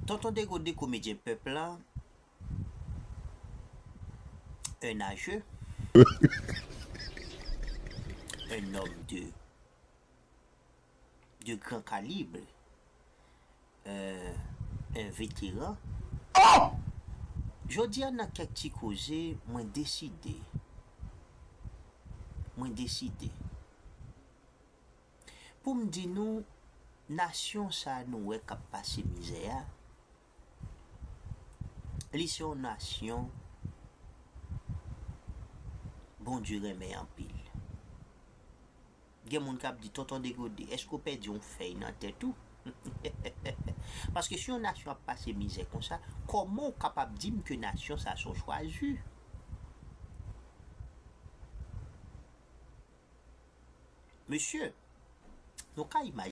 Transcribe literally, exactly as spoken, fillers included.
Tonton Degode, komedyen pèp la, un âgé, un homme de, de grand calibre, euh, un vétéran. Jodi a, nan kèk ti koze, mwen deside, mwen deside pou m di nou, nasyon sa nou wè k ap pase mizè a, li se yon nasyon Bondye renmen anpil. Gen moun k ap di, Tonton Degode, èske w pèdi yon fèy nan tèt ou? Paske si yon nasyon ap pase mizè konsa, kòman w kapab di m ke nasyon sa se yon chwazi? Mesye, nou ka imajine.